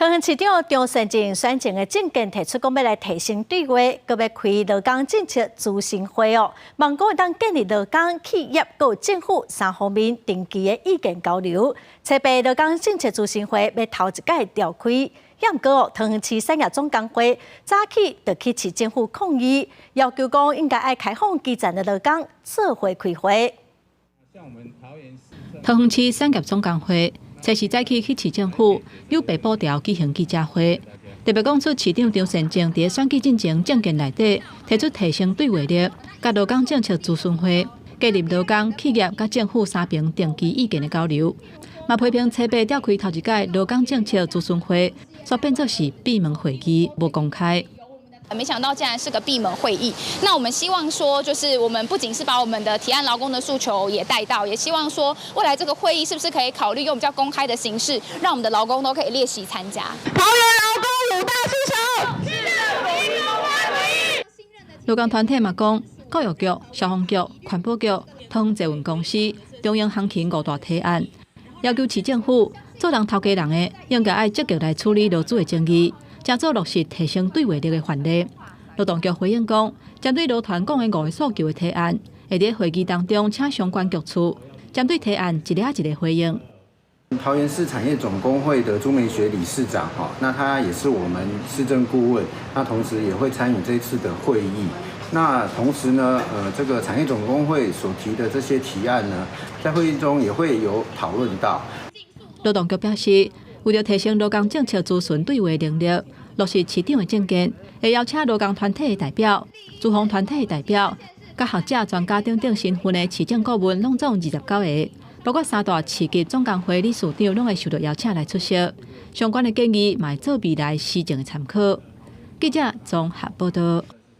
桃園市長張善政選前的政見提出講欲來提升對話，閣欲開勞工政策諮詢會哦，望講會當建立勞工、企業閣政府三方面定期的意見交流。初八勞工政策諮詢會欲頭一擺召開，也毋過桃園市產業總工會早起就去市政府抗議，要求講應該愛開放基層的勞工做伙開會。桃園市產業總工會初四早起去市政府有白布條舉行記者會，特別講出市長張善政佇選舉進前政見內底提出提升對話力，佮勞工政策諮詢會，建立勞工、企業佮政府三邊定期意見的交流，嘛批評初八召開頭一擺勞工政策諮詢會，煞變做是閉門會議，無公開。沒想到竟然是個閉門會議。那我們希望說，就是我們不僅是把我們的提案勞工的訴求也帶到，也希望說未來這個會議是不是可以考慮用比較公開的形式，讓我們的勞工都可以列席參加。桃園勞工五大訴求。勞工團體嘛講，教育局、消防局、環保局、桃園捷運公司、中英航勤五大提案，要求市政府做人頭家人的，應該愛積極來處理勞資的爭議。正做落實提升對話力的範例。勞動局回應講，針對勞團講的五個訴求的提案，會佇會議當中請相關局處針對提案一个一個回應。桃園市產業總工會的朱美雪理事長，哈，那他也是我們市政顧問，那同時也會參與這次的會議。那同時呢，這個產業總工會所提的這些提案呢，在會議中也會有討論到。勞動局表示，為著提升勞工政策諮詢對話能力，落實市長的政見，會邀請勞工團體的代表、資方團體的代表、佮學者、專家等等身份的市政顧問，攏總29個，包括三大市級總工會理事長，攏會受到邀請來出席。相關的建議，嘛會做未來施政的參考。記者綜合報道。